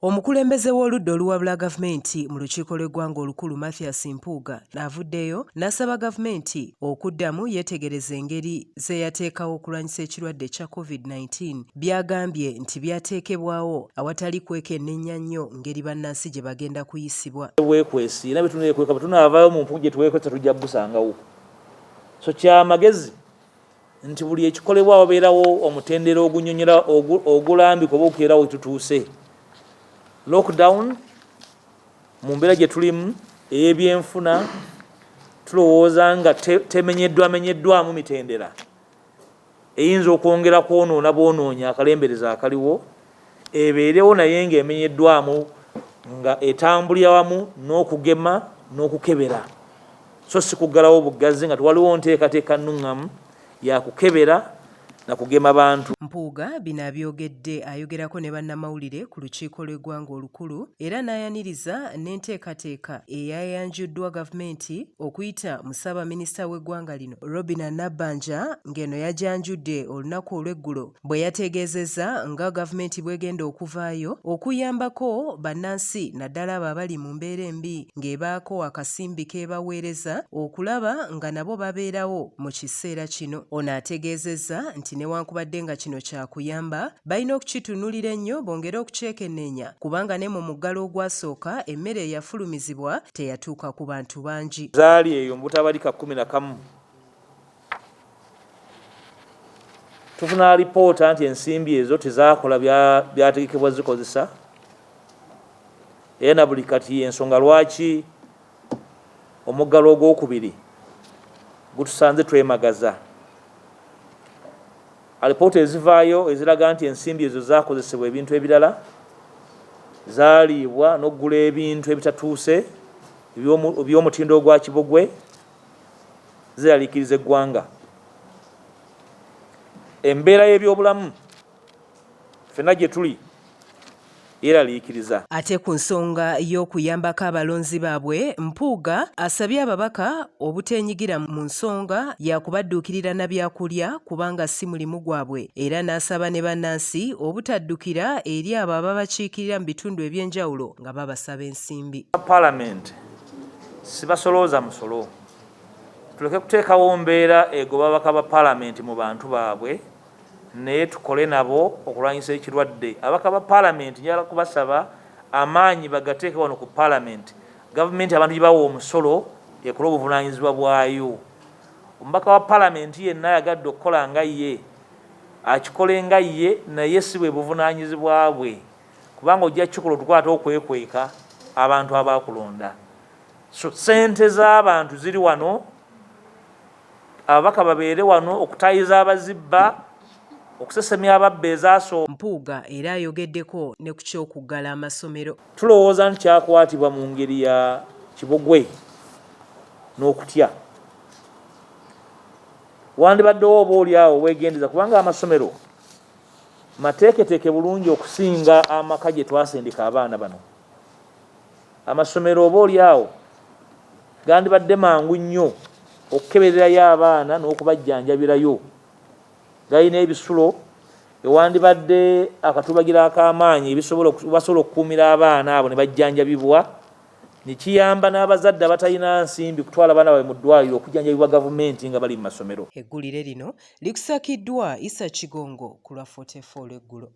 Omukulembeze w'oludda oluwabula gavumenti mu lukiiko lw'eggwanga olukulu Mathias Mpuuga avuddeyo n'asaba gavumenti okuddamu yeetegereze engeri ze yateekawo okulwanyisa ekirwadde ekya Covid-19 by'agambye nti byateekebwawo awatali kwekenneenya nnyo ngeri bannansi gye bagenda kuyisibwa. Bwekwesi era bwetuneekweka bwe tunaavaayo mu mpuku gye twekwese tujja busangawo. So kyamagezi nti buli ekikolebwa wabeerawo omutendera ogunyonyola ogulambika oba okukeerawo tutuuse. Lockdown mu mbeera gye tulimu ey'ebyenfuna tulowooza nga temenyeddwa menyeddwamu mitendera eyinza okwongera kwonoona bwonoonyi akalembereza akaliwo, ebeerewo naye ng'emenyeddwamu nga etambulira wamu n'okugema n'okukebera, so si kuggalawo buggazi nga tewaliwo nteekateeka nnuŋŋamu ya kukebera na kugema bantu. Mpuuga bino abyogedde ayogerako ne bannamawulire ku lukiiko lw'eggwanga olukulu era n'ayaniriza n'enteekateeka eyayanjuddwa gavumenti okuyita mu ssaabaminisita w'eggwanga lino Robinah Nabbanja ng'eno yajanjudde olunaku olw'eggulo bwe yategeezezza nga gavumenti bw'egenda okuvaayo okuyambako bannansi naddala abo abali mu mbeera embi ng'ebaako akasimbi k'ebaweereza okulaba nga nabo babeerawo mu kiseera kino. Ono ategeezezza nti newankubadde nga kino kyakuyamba, balina okukitunuulira ennyo bongere okukyekenneenya kubanga ne mu muggalo ogwasooka emmere eyafulumizibwa teyatuuka ku bantu bangi. Zaali eyo mu butabalika 11. Tufuna alipoota nti ensimbi ezo tezakola byategekebwa zikozesa, era na buli kati ensonga lwaki omuggalo ogwokubiri gutusanze twemagaza. Alipoota ezivaayo eziraga nti ensimbi ezo zakozesebwa ebintu ebirala, zaaliibwa n'okugula ebintu ebitatuuse eby'omutindo ogwa kibogwe, ziraliikiriza eggwanga. Embeera y'ebyobulamu ffenna gye tuli yeraliikiriza. Ate ku nsonga y'okuyambako abalonzi baabwe, Mpuuga asabye ababaka obuteenyigira mu nsonga ya kubadduukirira na byakulya kubanga si mulimu gwabwe era n'asaba ne bannansi obutaddukira eri abo ababakiikirira mu bitundu eby'enjawulo nga babasaba ensimbi. Palamenti sibasolooza musolo. Tuleke kuteekawo mbeera egoba ababaka ba palamenti mu bantu baabwe naye tukole nabo okulwanyisa ekirwadde. Ababaka ba palamenti njagala kubasaba amaanyi bagateeke wano ku palamenti. Gavumenti abantu gye bawa omusolo ekole obuvunaanyizibwa bwayo. Omubaka wa palamenti yenna ayagadde okukola nga ye akikole nga ye naye si bwe buvunaanyizibwa bwe kubanga ojja kukikola otukwate okwekweka abantu abaakulonda. So ssente z'abantu ziri wano, ababaka babeere wano okutayiza abazibba, okusesemya ababba ezasooka. Mpuuga era ayogeddeko ne ku ky'okuggala amasomero. Tulowooza nti kyakwatibwa mu ngeri ya kibogwe n'okutya. Wandibaddewo oba oli awo obwegendereza kubanga amasomero mateeketeeke bulungi okusinga amaka gye twasindika abaana bano. Amasomero oba oli awo gandibadde mangu nnyo okukebererayo abaana n'okubajjanjabirayo. Galina ebisulo ewandibadde akatubagira ak'amaanyi basobola okukuumira abaana abo ne bajjanjabibwa, ne kiyamba n'abazadde abatalina nsimbi kutwala baana baabwe mu ddwaaliro okujjanjabibwa gavumenti nga bali mu masomero. Eggulire lino likusakiddwa Isa Kigongo ku lwa 44 olw'eggulo.